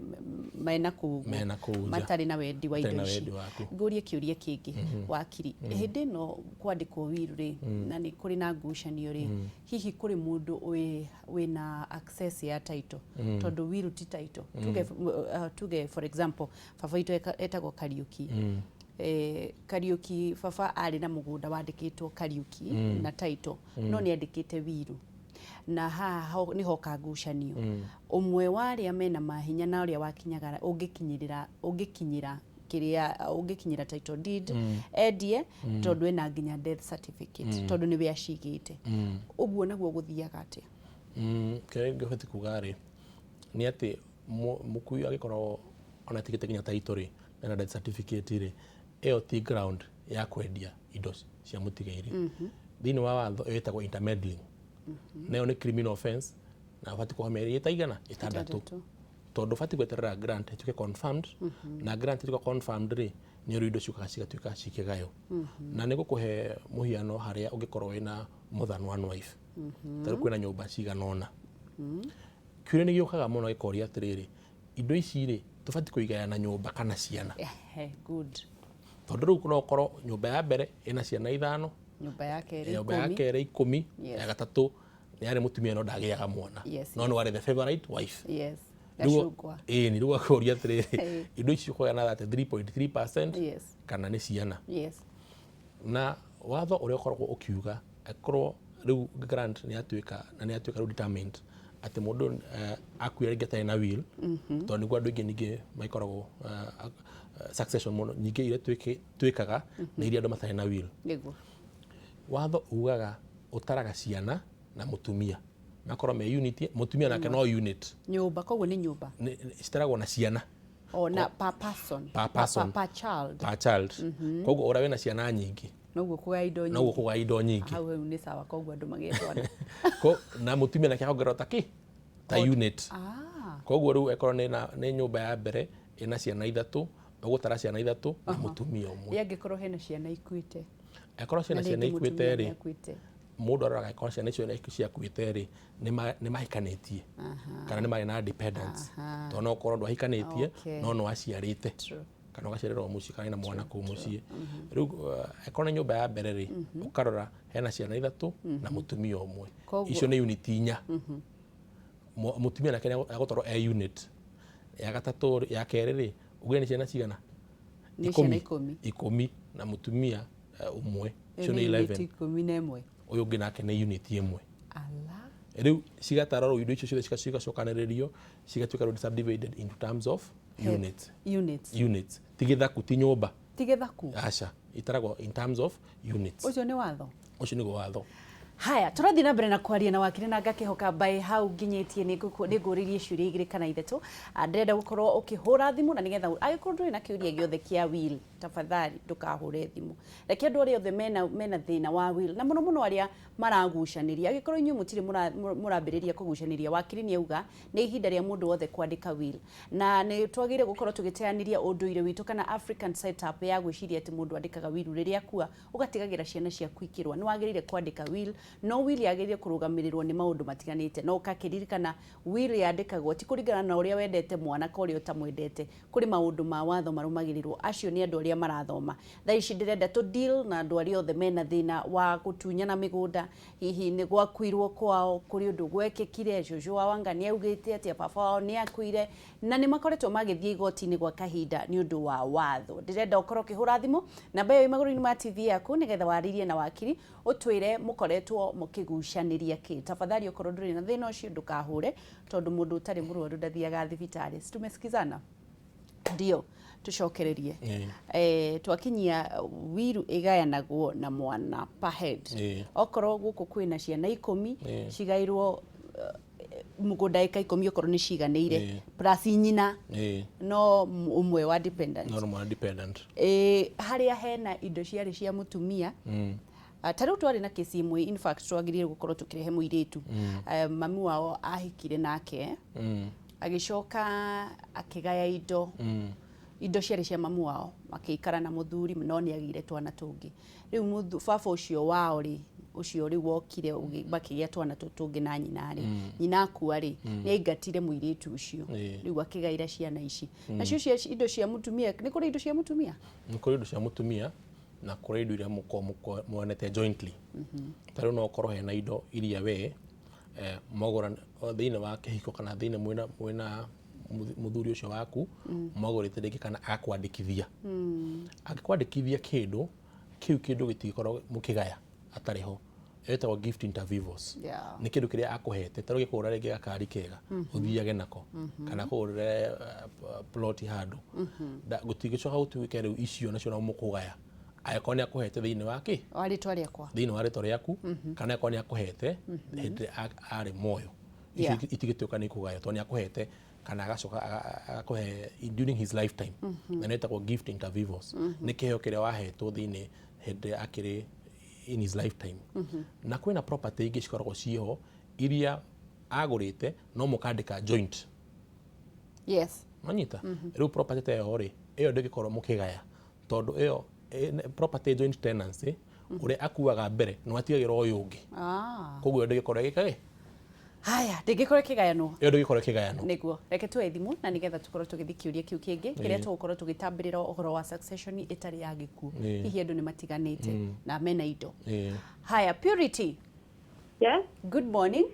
mena kũu ũguo. Mena kũu nja. Matarĩ na wendi wa Matarĩ indo na ici. wendi waku. Ngũrie kĩũria kĩngĩ, wakiri. Hĩndĩ ĩno kwandĩkwo will rĩ, na nĩ kũrĩ na ngucanio rĩ, hihi kũrĩ mũndũ wĩna access ya title? Tondũ will ti title. Tuge for example, baba witũ etagwo Kariũki. Kariũki, baba arĩ na mũgũnda wandĩkĩtwo Kariũki na title, no nĩ andĩkĩte will, na haha nĩhoka ngucanio. Ũmwe wa arĩa mena mahinya na ũrĩa wakinyaga ũngĩkinyĩrĩra ũngĩkinyĩra kĩrĩa ũngĩkinyĩra title deed endie, tondũ ena nginya death certificate, tondũ nĩwe acigĩte ũguo, naguo gũthiaga atĩa? Kĩrĩa ngĩbatiĩ kuga rĩ nĩ atĩ mũkui angĩkorwo ona atigĩte nginya title rĩ, na death certificate rĩ, ĩyo ti ground ya kwendia indo cia mũtigairĩ. Thĩinĩ wa watho ĩyo ĩtagwo intermeddling, na ĩyo nĩ criminal offense, na ũbatiĩ kuoha mĩeri ĩtaigana 6, 6. Tondũ ũbatiĩ gweterera grant ĩtuĩke confirmed, na grant ĩtuĩka confirmed rĩ, nĩ rĩu indo ciũkaga cigatuĩka cikĩgaywo. Na nĩ gũkũhe mũhiano harĩa ũngĩkorwo wĩna more than one wife. Ta rĩu kwĩna nyũmba cigana ũna, kĩũria nĩ gĩũkaga mũno gĩkoria atĩrĩrĩ, indo ici rĩ, tũbatiĩ kũigayana nyũmba kana ciana? Ehe, good. Tondũ rĩu no ũkorwo nyũmba ya mbere ĩna ciana ithano, nyũmba ya kerĩ nyũmba ya 10, kerĩ 10, ya gatatũ nĩ yarĩ mũtumia no ndagĩaga mwana, no nĩ warĩ the favorite wife. Gacungwa. Ĩĩ, nĩ rĩu akũria atĩrĩrĩ, indo ici ũkũgayana 33.3 kana nĩ ciana? Na watho ũrĩa ũkoragwo ũkiuga, angĩkorwo rĩu grant nĩ yatuĩka na nĩ yatuĩka rĩu determined atĩ mũndũ akuire rĩngĩ atarĩ na will, tondũ nĩguo andũ aingĩ ningĩ magĩkoragwo succession mũno nyingĩ iria twĩkaga nĩ iria andũ matarĩ na will. Watho ugaga ũtaraga ciana na mũtumia makorwo me unit, mũtumia nake no unit. Nyũmba, koguo nĩ nyũmba. Citaragwo na ciana. O na per person. Per person. Per child. Per child. Koguo ũrĩa wĩna ciana nyingĩ, noguo kũgaya indo noguo nyingĩ. Kũgaya indo nyingĩ. Hau hau nĩ sawa, koguo andũ magĩe twana. Na mũtumia nake akongererwo ta kĩ ta unit. Koguo rĩu ĩkorwo nĩ nyũmba ya mbere ĩna ciana ithatũ, ũgũtara ciana ithatũ na mũtumia ũmwe. Ĩ angĩkorwo hena ciana ikuĩte? Angĩkorwo ciana Na ciana rĩngĩ ikuĩte mũtumia rĩ, nĩakuĩte. Mũndũ aroraga angĩkorwo ciana icio ciakuĩte rĩ, nĩ mahikanĩtie kana nĩ marĩ na dependents, tondũ no ũkorwo ndwahikanĩtie no nĩ waciarĩte kana ũgaciarĩrwo mũciĩ kana wĩna mwana kũu mũciĩ. Rĩu angĩkorwo nĩ nyũmba ya mbere rĩ, ũkarora hena ciana ithatũ na mũtumia ũmwe, icio nĩ unit inya. Mũtumia nake nĩ egũtwarwo e unit ya gatatũ. Ya kerĩ rĩ, uge nĩ ciana cigana? Nĩ ciana 10. 10 na mũtumia ũmwe. Ĩyo Icio nĩ nĩ unit 11. 11. Ũyũ ũngĩ nake nĩ unit 1. Ala. Rĩu cigatarwo, indo icio ciothe cigacokanĩrĩrio, cigatuĩka rĩu subdivided into terms of units. Units. Units, ti gĩthaku, ti nyũmba. Ti gĩthaku. Aca, itaragwo in terms of units. Ũcio nĩ watho. Ũcio nĩguo watho. Haya, tũrathiĩ na mbere na kwaria na wakiri na ngakĩhoka mbaĩ hau nginyĩtie nĩ ngũrĩrie ciũria 2 kana 3. Ndĩrenda gũkorwo ũkĩhũra thimũ na nĩgetha angĩkorwo ndũrĩ na kĩũria gĩothe kĩa will, tafadhali ndũkahũre thimũ. Reke andũ arĩa othe mena thĩna wa will, na mũno mũno arĩa maragucanĩria, angĩkorwo inyuĩ mũtirĩ mũrambĩrĩria kũgucanĩria, wakiri nĩ auga nĩ ihinda rĩa mũndũ wothe kwandĩka will, na nĩ twagĩrĩire gũkorwo tũgĩteanĩria ũndũire witũ kana African setup ya gwĩciria atĩ mũndũ andĩkaga will rĩrĩa akua, ũgatigagĩra ciana ciaku ikĩrũa. Nĩ wagĩrĩire kwandĩka will, no will yagĩrĩire kũrũgamĩrĩrwo nĩ maũndũ matiganĩte, no ũkakĩririkana will yandĩkagwo ti kũringana na ũrĩa wendete mwana ka ũrĩa ũtamwendete, kũrĩ maũndũ ma watho marũmagĩrĩrwo. Acio nĩ andũ arĩa marathoma thaa ici. Ndĩrenda tũ deal na andũ arĩa othe mena thĩna wa gũtunyana mĩgũnda, hihi nĩ gwakuirwo kwao, kũrĩ ũndũ gwekĩkire, cũcũ wao anga nĩ augĩte atĩ baba wao nĩ akuire, na nĩ makoretwo magĩthiĩ igoti-inĩ gwa kahinda nĩ ũndũ wa watho. Ndĩrenda ũkorwo ũkĩhũra thimũ namba ĩyo ĩ magũrũ-inĩ ma TV yaku nĩgetha warĩrie na wakiri, ũtwĩre mũkoretwo mũkĩgucanĩria kĩ. Tafadhali okorwo ndũrĩ na thĩna ũcio ndũkahũre, tondũ mũndũ ũtarĩ mũrwaru ndathiaga thibitarĩ. Si tumesikizana? Ndio, tucokererie. Twakinyia wiru ĩgayanagwo na mwana per head. Okorwo gũkũ kwĩna ciana 10, cigairwo mũgũnda ĩka 10 okorwo nĩ ciganĩire, plus nyina no ũmwe wa dependent. No mwana dependent. Harĩa hena indo ciarĩ cia mũtumia, ta rĩu twarĩ na kesi ĩmwe, in fact twagĩrĩire gũkorwo tũkĩrehe mũirĩtu. Mami wao ahikire nake, agĩcoka akĩgaya indo. Indo ciarĩ cia mamu wao, makĩikara na mũthuri, no nĩ agĩire twana tũngĩ. Rĩu baba ũcio wao rĩ, ũcio rĩu wokire makĩgĩa twana tũtũ tũngĩ na nyina rĩ, nyina akua rĩ, nĩ aingatire mũirĩtu ũcio. Rĩu akĩgaĩra ciana ici nacio cia indo cia mũtumia. Nĩ kũrĩ indo cia mũtumia? Nĩ kũrĩ indo cia mũtumia na kũrĩ indo iria mũkorwo mwonete jointly. Ta rĩu no ũkorwo hena indo iria we mwagũra thĩinĩ wa kĩhiko kana thĩinĩ mwĩna mũthuri ũcio waku, mwagũrĩte rĩngĩ kana agakwandĩkithia. Angĩkwandĩkithia kĩndũ kĩu, kĩndũ gĩtingĩkorwo mũkĩgaya atarĩ ho. Ĩtagwo gift inter vivos. Nĩ kĩndũ kĩrĩa akũhete, ta rĩu gĩkũgũra rĩngĩ gakari kega ũthiage nako, kana kũgũrĩre plot handũ. Gũtingĩcoka gũtuĩke rĩu icio nacio no mũkũgaya angĩkorwo nĩ akũhete thĩinĩ wa kĩ wa rĩtwa rĩakwa, thĩinĩ wa rĩtwa rĩaku, kana angĩkorwo nĩ akũhete hĩndĩ ĩrĩa arĩ muoyo. Icio itigĩtuĩka nĩ ikũgaywo tondũ nĩ akũhete kana agacoka agakũhe during his lifetime, na nĩ ĩtagwo gift inter vivos. Nĩ kĩheo kĩrĩa wahetwo thĩinĩ hĩndĩ ĩrĩa akĩrĩ in his lifetime. Na kwĩna property ingĩ cikoragwo ciĩho iria agũrĩte no mũkandĩka joint. Manyita rĩu property ta ĩyo rĩ, ĩyo ndĩngĩkorwo mũkĩgaya tondũ ĩyo property joint tenancy, ũrĩa akuaga mbere nĩ watigagĩra ũyũ ũngĩ. Koguo ĩyo ndĩngĩkorwo ĩgĩka ĩ Haya, ndĩngĩkorwo ĩkĩgayanwo. Ĩyo ndĩngĩkorwo ĩkĩgayanwo. Nĩguo reke tuoe thimũ na nĩgetha tũkorwo tũgĩthiĩ kĩũria kĩu kĩngĩ kĩrĩa tũgũkorwo tũgĩtambĩrĩra ũhoro wa succession ĩtarĩ ya gĩkuũ. Hihi andũ nĩ matiganĩte na mena indo. Haya, Purity. Yes. Good morning.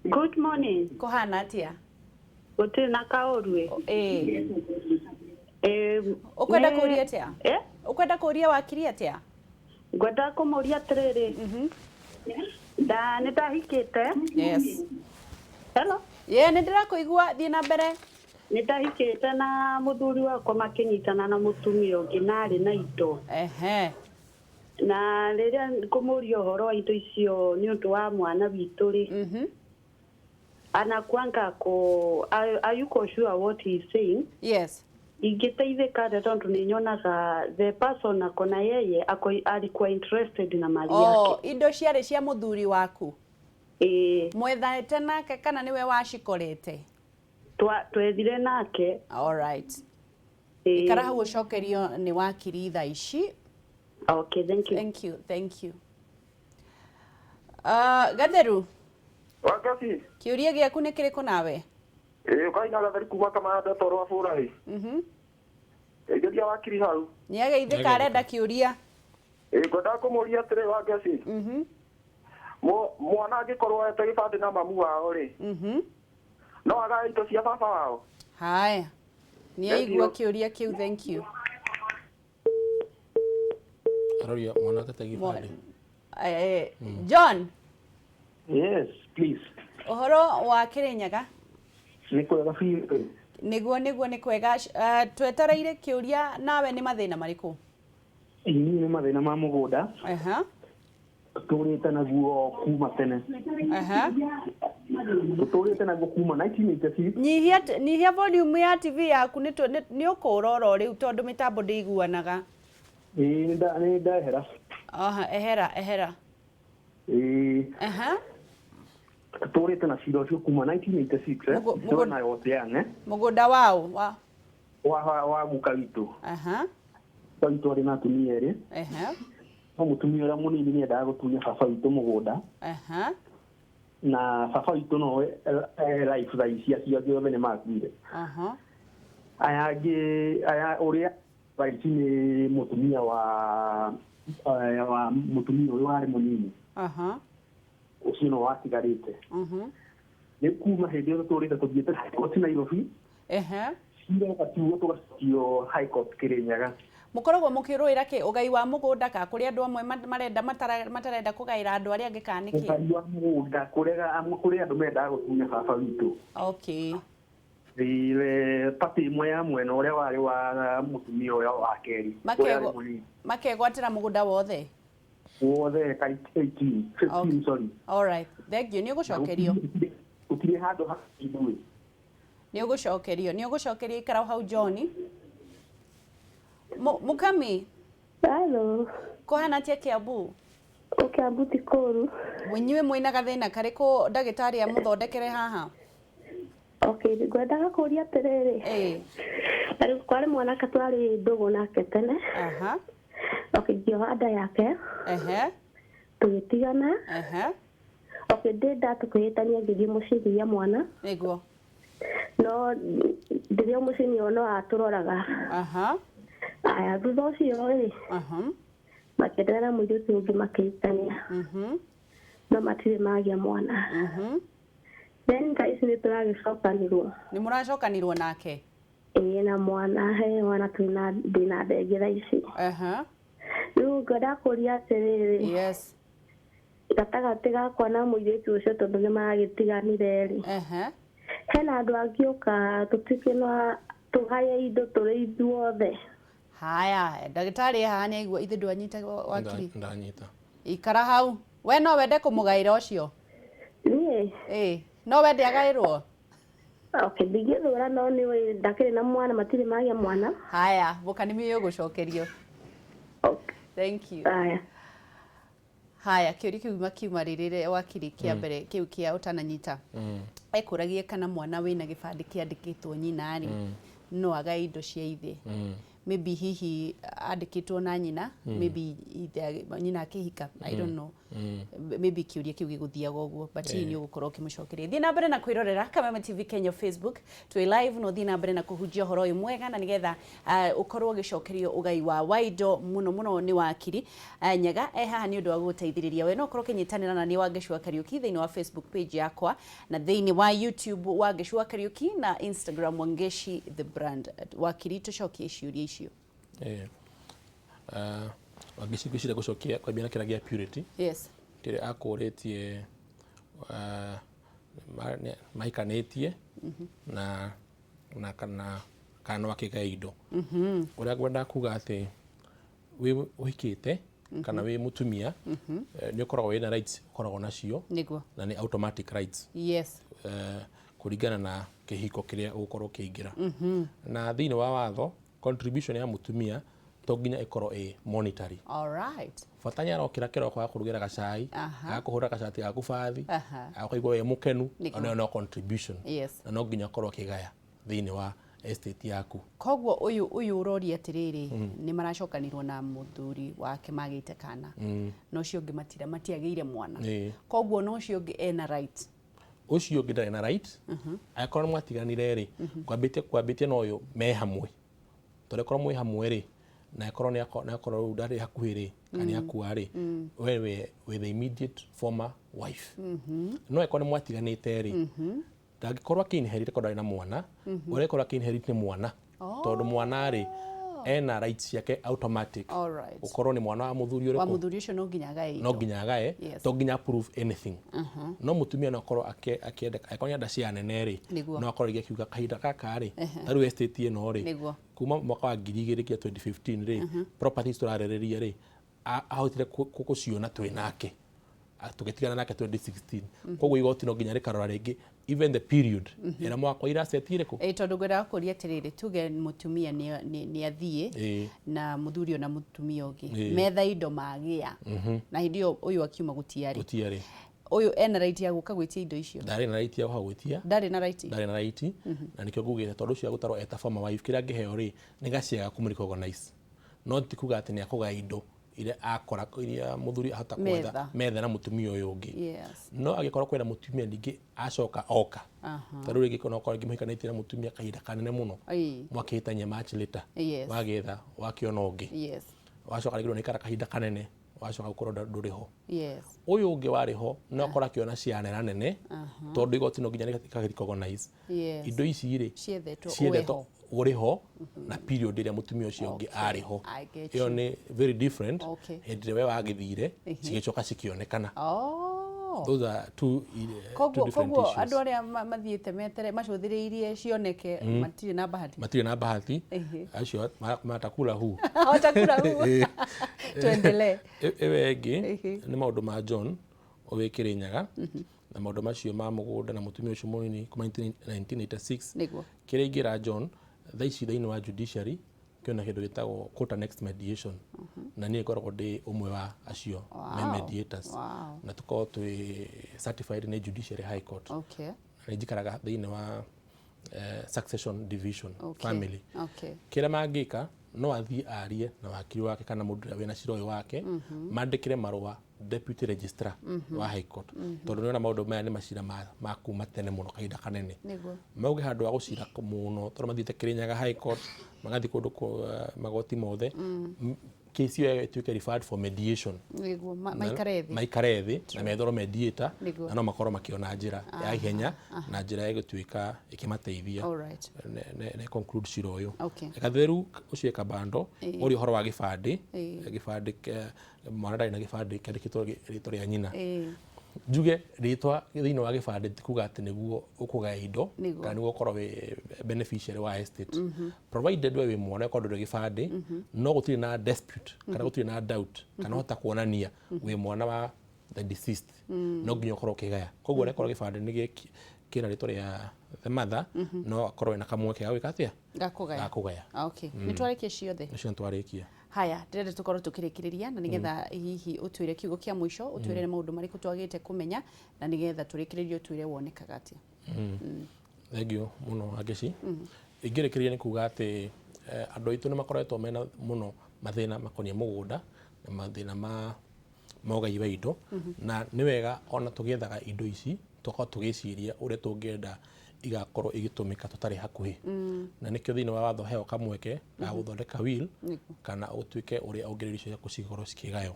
Good morning. Kũhana atĩa? Gũtirĩ na kaũru. Ũkwenda kũũria atĩa? Eh? Ũkwenda kũũria wakiri atĩa? Ngwenda kũmũria atĩrĩrĩ. Nda nĩ ndahikĩte. Hello. Ye, nĩ ndĩrakũigua, thiĩ na mbere. Nĩ ndahikĩte na mũthuri wakwa makĩnyitana na mũtumia ũngĩ na arĩ na indo. Na rĩrĩa ngũmũria ũhoro wa indo icio nĩ ũndũ wa mwana witũ rĩ, anakuanga ko ayuko sure what he is saying. Ingĩteithĩka atĩa tondũ nĩ nyonaga the person ako na yeye ako alikuwa interested na mali yake. Indo ciarĩ cia mũthuri waku? Ĩĩ. Mwethaĩte nake kana nĩwe wacikorete? Twethire nake. All right. Ĩĩ. Ikara hau ũcokerio nĩ wakiri thaa ici. Okay, thank you. Thank you, thank you. Gatheru. Wangeci. Kĩũria gĩaku nĩ kĩrĩkũ nawe? Ĩĩ, ũkaina Gatheru kuma Kamanda toro wa bũra ĩ. Geithĩria wakiri hau. Nĩ ageithĩka, arenda kĩũria. Ĩĩ, ngwendaga kũmũria atĩrĩ Wangeci. Mwana angĩkorwo oete gĩbandĩ na mamu wao rĩ, no agae indo cia baba wao? Haya. Nĩ Thank aigua you. kĩũria kĩu, thank you. Aroria mwana atete gĩbandĩ. John. Yes, please. Ũhoro wa Kĩrĩnyaga? Nĩ kwega biũ. Nĩguo nĩguo nĩ kwega. Twetereire kĩũria nawe nĩ mathĩna marĩkũ? Niĩ nĩ mathĩna ma mũgũnda. Tũtũrĩte naguo kuma tene. Tũtũrĩte naguo kuma 1986. Nyihia volume ya TV yaku nĩ ũkũra oro rĩu tondũ mĩtambo ndĩiguanaga. Ĩĩ nĩ ndehera. Ehera ehera. Ĩĩ. Tũtũrĩte na cira ũcio kuma 1986. Mũgũnda yothe. Mũgũnda wao wa wa guka witũ. Baba witũ arĩ na atumia erĩ. No mũtumia ũrĩa mũnini nĩ endaga gũtunya baba witũ mũgũnda. Na baba witũ nowe life thaa ici acio angĩ othe nĩ makuire. Aya angĩ aya ũrĩa thaa ici nĩ mũtumia wa mũtumia ũyũ warĩ mũnini. Ũcio no watigarĩte. Nĩ kuma hĩndĩ ĩyo tũtũrĩte tũthiĩte High Court Nairobi. Cira ũgatuo tũgacokio High Court Kĩrĩnyaga. Mũkoragwo mũkĩrũĩra kĩ ũgai wa mũgũnda ka kũrĩ andũ amwe marenda matarenda kũgaĩra andũ arĩa angĩ kana nĩkĩ? Ũgai wa mũgũnda kũrĩ andũ mendaga gũtunya baba witũ. Okay. Pati ĩmwe ya mwena ũrĩa warĩ wa mũtumia ũrĩa wa kerĩ. Makegwatĩra mũgũnda wothe? Wothe ka 18, 15 sorry. All right. Thank you. Nĩ ũgũcokerio. Gũtirĩ handũ ha ithuĩ. Nĩ ũgũcokerio. Nĩ ũgũcokerio ikara hau John. Mukami. Hello. Kũhana atĩa Kiambu? Kiambu ti kũũru. Inyuĩ mwĩna gathĩna karĩkũ ndagĩtarĩ amũthondekere haha? Okay, ngwendaga kũũria atĩrĩrĩ. Rĩu kwarĩ mwanake twarĩ ndũgũ nake tene. Okay, ngĩoha nda yake. Tũgĩtigana. Okay, ndĩ nda tũkĩhĩtania ngĩthiĩ mũciĩ ngĩgĩa mwana. Nĩguo. No ndĩrĩ o mũciĩ no atũroraga. Aya thutha ũcio rĩ. Makĩendana na mũirĩtu ũngĩ makĩhikania. No matirĩ magĩa mwana. Then thaa ici nĩ tũragĩcokanirwo. Nĩ mũracokanirwo nake? Ĩĩ na mwana he mwana twĩna ndĩna ndenge thaa ici. Rĩu ngwendaga kũũria atĩrĩrĩ. Yes. Gatagatĩ gakwa na mũirĩtu ũcio tondũ nĩ maragĩtiganire rĩ. Hena andũ angĩũka tũtuĩke no tũgaye indo tũrĩ ithuothe. Haya, ndagĩtarĩ haha nĩ aigua ithe ndwanyita wakiri. Ndanyita. Ikara hau. We no wende kũmũgaĩra ũcio? Niĩ? Ĩĩ, no wende agaĩrwo? Okay, ndingĩthũra no nĩ ndakĩrĩ na mwana matirĩ magĩa mwana. Haya, mũkanimi ũgũcokerio. Okay. Thank you. Haya. Haya, kĩũria kĩu makiuma rĩrĩ wakiri kĩa mbere kĩu kĩa ũtananyita. Ekũragia kana mwana wĩna gĩbandĩ kĩandĩkĩtwo nyina rĩ, no agae indo cia ithe. Maybe hihi andĩkĩtwo na nyina, maybe ithe nyina akĩhika, I don't know. Maybe kĩũria kĩu gĩgũthiaga ũguo, but hihi nĩ ũgũkorwo ũkĩmũcokeria. Thiĩ na mbere na kwĩrorera Kameme TV Kenya Facebook, twĩ live no thiĩ na mbere na kũhunjia ũhoro ũyũ mwega na nĩgetha ũkorwo ũgĩcokerio ũgai wa waindo mũno mũno nĩ wakiri Nyaga haha nĩ ũndũ wa gũgũteithĩrĩria. We no ũkorwo ũkĩnyitanĩra na niĩ Wangeci wa Kariuki thĩinĩ wa Facebook page yakwa na thĩinĩ wa YouTube Wangeci wa Kariuki na Instagram Wangeci the brand. Wakiri tũcokie ciũria icio. Wangeci ngwĩciria gũcokia kwambia na kĩrĩa gĩa purity. Yes. Kĩrĩa akũrĩtie mahikanĩtie na kana no akĩgae indo. Ũrĩa ngwendaga kuga atĩ wĩ ũhikĩte kana wĩ mũtumia nĩ ũkoragwo wĩna rights ũkoragwo nacio. Nĩguo. Na nĩ automatic rights. Yes. Kũringana na kĩhiko kĩrĩa ũgũkorwo ũkĩingĩra. Na thĩinĩ wa watho contribution ya mũtumia to nginya ĩkorwo ĩ monetary. All right. Bata nĩ arokĩra kĩroko agakũrugĩra gacai, agakũhũra gacati gaku bathi, agakũigua wĩ mũkenu, ona no contribution. Yes. Na no nginya ũkorwo ũkĩgaya thĩinĩ wa estate yaku. Koguo ũyũ ũroria atĩrĩrĩ, nĩ maracokanirwo na mũthuri wake magĩte kana. Na ũcio ũngĩ matiagĩire mwana. Koguo no ũcio ũngĩ ena right. Ũcio ũngĩ ndarĩ na right. Angĩkorwo nĩ mwatiganire rĩ, kwambĩtie na ũyũ me hamwe. Tondũ akorwo mwĩ hamwe rĩ, na akorwo nĩ akorwo rĩu ndarĩ hakuhĩ rĩ, kana nĩ akua rĩ, we wĩ the immediate former wife. No akorwo nĩ mwatiganĩte rĩ, ndangĩkorwo akĩ-inherit akorwo ndarĩ na mwana, ũrĩa akorwo akĩ-inherit nĩ mwana. Tondũ mwana rĩ, Ena rights ciake automatic. All right. Gũkorwo nĩ mwana wa mũthuri wa ũrĩkũ, mũthuri ũcio no nginya agae no indo. Nginya agae. To nginya prove anything. No mũtumia no akorwo akĩenda, angĩkorwo nĩenda cia nene rĩ, no akorwo rĩngĩ akiuga kahinda gaka rĩ, ta rĩu estate ĩno rĩ, kuma mwaka wa 2000 nginya 2015 rĩ, properties tũrarĩrĩria rĩ, ahotire gũciona twĩ nake. Tũgĩtigana nake 2016. Koguo igoti no nginya rĩkarora rĩngĩ even the period ĩrĩa mwakwaire asset ĩrĩkũ. Ĩ, tondũ ngwendaga kũria atĩrĩrĩ, tuge mũtumia nĩ athiĩ na mũthuri ona mũtumia ũngĩ, metha indo magĩa, na hĩndĩ ĩyo ũyũ akiuma gũtiarĩ, Gũtiarĩ. Ũyũ ena right ya gũka gwĩtia indo icio? Ndarĩ na right ya gũka gwĩtia. Ndarĩ na right. Ndarĩ na right, na nĩkĩo ngugĩte tondũ ũcio agũtarwo eta former wife, kĩrĩa angĩheo rĩ, nĩ gaciaga kũmũ recognize, no ti kuga atĩ nĩ akũgaya indo iria akora, iria mũthuri ahota gwetha Metha. Metha na mũtumia ũyũ ũngĩ. No angĩkorwo kwĩna mũtumia ningĩ acoka oka, ta rĩu rĩngĩ no okorwo rĩngĩ mũhikanĩtie na mũtumia kahinda kanene mũno, mwakĩhĩtania much later, wagĩetha wakĩona ũngĩ, wacoka rĩngĩ ndũnaikara kahinda kanene, wacoka gũkorwo ndũrĩ ho, ũyũ ũngĩ warĩ ho no akorwo akĩona cianera nene, tondũ igoti no nginya rĩka recognize indo ici rĩ ciethetwo ciethetwo ũrĩ ho na period ĩrĩa mũtumia ũcio ũngĩ arĩ ho. I get Ĩyo nĩ very different. Hĩndĩ ĩrĩa we wagĩthire, cigĩcoka cikĩonekana. Those are two Koguo different koguo issues. Andũ arĩa mathiĩte metere macũthĩrĩirie cioneke matirĩ na bahati. Matirĩ na bahati. Acio matakula hu. Watakula hu. Tuendelee. Ĩyo ĩngĩ nĩ maũndũ ma John wĩ Kĩrĩnyaga na maũndũ macio ma mũgũnda na mũtumia ũcio mũnini kuma 1986. Kĩrĩa ingĩra John thaa ici, thĩinĩ wa judiciary kwĩna kĩndũ gĩtagwo court annexed mediation, na niĩ ngoragwo ndĩ ũmwe wa acio me mediators, na tũkoragwo twĩ certified nĩ Judiciary High Court. Na nĩ njikaraga thĩinĩ wa succession division, family. Kĩrĩa mangĩka, no athiĩ arie na wakiri wake kana mũndũ ũrĩa wĩna cira ũyũ wake, mandĩkĩre marũa deputy registrar wa High Court, tondũ nĩona maũndũ maya nĩ macira ma kuma tene mũno, kahinda kanene. Mauge handũ ha gũcira mũno, tondũ mathiĩte Kĩrĩnyaga High Court, magathiĩ kũndũ magoti mothe, kesi ĩyo ĩtuĩke referred for mediation. Nĩguo maikare thĩ. Maikare thĩ na methorwo mediator, na no makorwo makĩona njĩra ya ihenya na njĩra ya gũtuĩka ĩkĩmateithia ne conclude cira ũyũ. Gatheru ũcio ĩ Kabando, ũrĩa ũhoro wa gĩbandĩ, gĩbandĩ mwana ndarĩ na gĩbandĩ kĩandĩkĩtwo rĩtwa rĩa nyina. Njuge rĩtwa thĩinĩ wa gĩbandĩ ti kuga atĩ nĩguo ũkũgaya indo kana nĩguo ũkorwo wĩ beneficiary wa estate, provided we wĩ mwana ũkorwo ndũrĩ gĩbandĩ, no gũtirĩ na dispute kana gũtirĩ na doubt kana ũhota kuonania wĩ mwana wa the deceased, no nginya ũkorwo ũkĩgaya. Koguo onakorwo gĩbandĩ nĩ kĩna rĩtwa rĩa the mother, no akorwo ena kamweke ga gwĩka atĩa? Gakũgaya. Gakũgaya. Okay, nĩ twarĩkia ciothe. Ũcio nĩ twarĩkia. Haya, ndĩrenda tũkorwo tũkĩrĩkĩrĩria na nĩgetha hihi ũtwĩre kiugo kĩa mũico, ũtwĩre nĩ maũndũ marĩkũ twagĩte kũmenya, na nĩgetha tũrĩkĩrĩrie ũtwĩre wonekaga atĩa. Thengiũ mũno, Angeci. Ingĩrĩkĩrĩria nĩ kuga atĩ andũ aitũ nĩ makoretwo mena mũno mathĩna makoniĩ mũgũnda na mathĩna ma ũgai wa indo, na nĩ wega ona tũgĩethaga indo ici tũkorwo tũgĩciria ũrĩa tũngĩenda igakorwo igĩtũmĩka tũtarĩ hakuhĩ, na nĩkĩo thĩinĩ wa watho heo kamweke ga gũthondeka will kana ũtuĩke ũrĩa ũngĩrĩria icio ciaku cikorwo cikĩgaywo.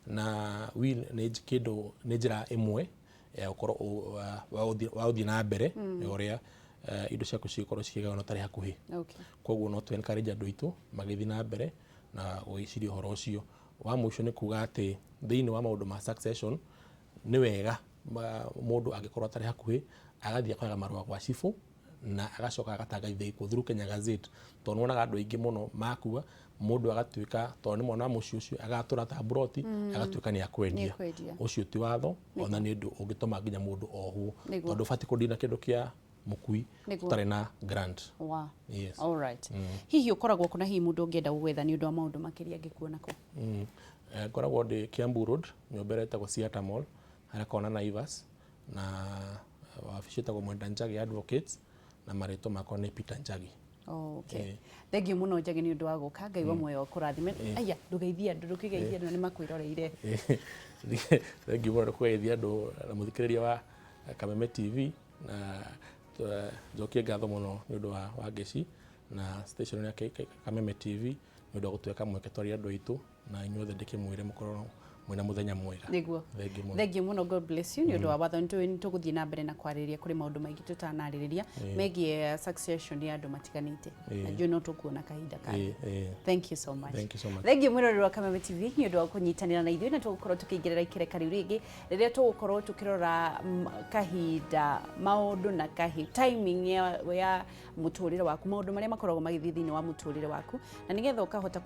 Na will nĩ kĩndũ, nĩ njĩra ĩmwe ya gũkorwo wa gũthiĩ na mbere ya ũrĩa indo ciaku cigũkorwo cikĩgaywo na ũtarĩ hakuhĩ. Koguo no tũ encourage andũ aitũ magĩthiĩ na mbere na gwĩciria ũhoro ũcio. Wa mũico nĩ kuga atĩ thĩinĩ wa maũndũ ma succession, nĩ wega mũndũ angĩkorwo atarĩ hakuhĩ agathiĩ akoyaga marũa gwa cibũ na agacoka agatangathia gĩkuũ through Kenya Gazette, tondũ nĩwonaga andũ aingĩ mũno makua, mũndũ agatuĩka tondũ nĩ mwana wa mũciĩ ũcio, agatũra ta mburoti, agatuĩka nĩ akwendia. Nĩekwendia. Ũcio ti watho, ona nĩ ũndũ ũngĩtũma nginya mũndũ ohwo, tondũ ũbatiĩ kũndina kĩndũ kĩa mũkui ũtarĩ na grant. Yes. All right. Hihi ũkoragwo kũ, na hihi mũndũ ũngĩenda gũgwetha nĩ ũndũ wa maũndũ makĩria angĩkuona kũ? Ngoragwo ndĩ Kiambu Road, nyũmba ĩrĩa ĩtagwo Siata Mall, harĩa kona Naivas, na wabici ĩtagwo Mwenda Njagi Advocates, na marĩtwa makwa nĩ Peter Njagi. Okay. Thengiũ mũno, Njagi, nĩ ũndũ wa gũka. Ngai wa muoyo ũkũrathime. Aya, ndũgeithie andũ, ndũkĩgeithie andũ, nĩ makwĩroreire. Thengiũ mũno nĩ kũgeithia andũ na mũthikĩrĩria wa Kameme TV, na njokie ngatho mũno nĩ ũndũ wa Wangeci na station ya Kameme TV nĩ ũndũ wa gũtũhe kamweke twarie andũ aitũ, na inyuothe ndĩkĩmwĩre mũkorwo Mwĩna mũthenya mwega. Nĩguo. Thengiũ mũno. Thengiũ mũno, God bless you nĩ ũndũ wa watho. Nĩ tũgũthiĩ na mbere na kwarĩrĩria kũrĩ maũndũ maingĩ tũtanarĩrĩria megiĩ succession ya andũ matiganĩte, na njũĩ no tũkuona kahinda kangĩ. Thank you so much. Thank you so much. Thank you mwĩroreri wa Kameme TV nĩ ũndũ wa kũnyitanĩra na ithuĩ, na tũgũkorwo tũkĩingĩrĩra ikereka rĩu rĩngĩ rĩrĩa tũgũkorwo tũkĩrora kahinda maũndũ na timing ya mũtũrĩre waku, maũndũ marĩa makoragwo magĩthiĩ thĩinĩ wa mũtũrĩre waku, na nĩgetha ũkahota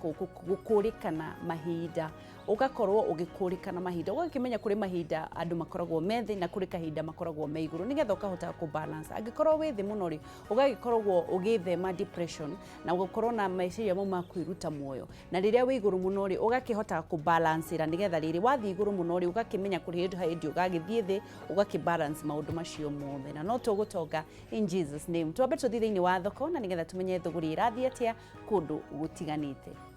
gũkũrĩkana mahinda, ũgakorwo ũgĩkũrĩkana mahinda, ũgakĩmenya kũrĩ mahinda andũ makoragwo me thĩ na kũrĩ kahinda makoragwo me igũrũ, nĩgetha ũkahota kũ balance. Angĩkorwo wĩ thĩ mũno rĩ, ũgagĩkoragwo ũgĩthema depression na ũgakorwo na meciria mau ma kwĩruta muoyo, na rĩrĩa wĩ igũrũ mũno rĩ, ũgakĩhota kũbalancĩra, nĩgetha rĩrĩ wathiĩ igũrũ mũno rĩ, ũgakĩmenya kũrĩ hĩndĩ ũgagĩthiĩ thĩ, ũgakĩbalance maũndũ macio mothe, na no tũgũtonga in Jesus name. Twambe tũthiĩ thĩinĩ wa thoko na nĩgetha tũmenye thũgũrĩ ĩrathiĩ atĩa kũndũ gũtiganĩte.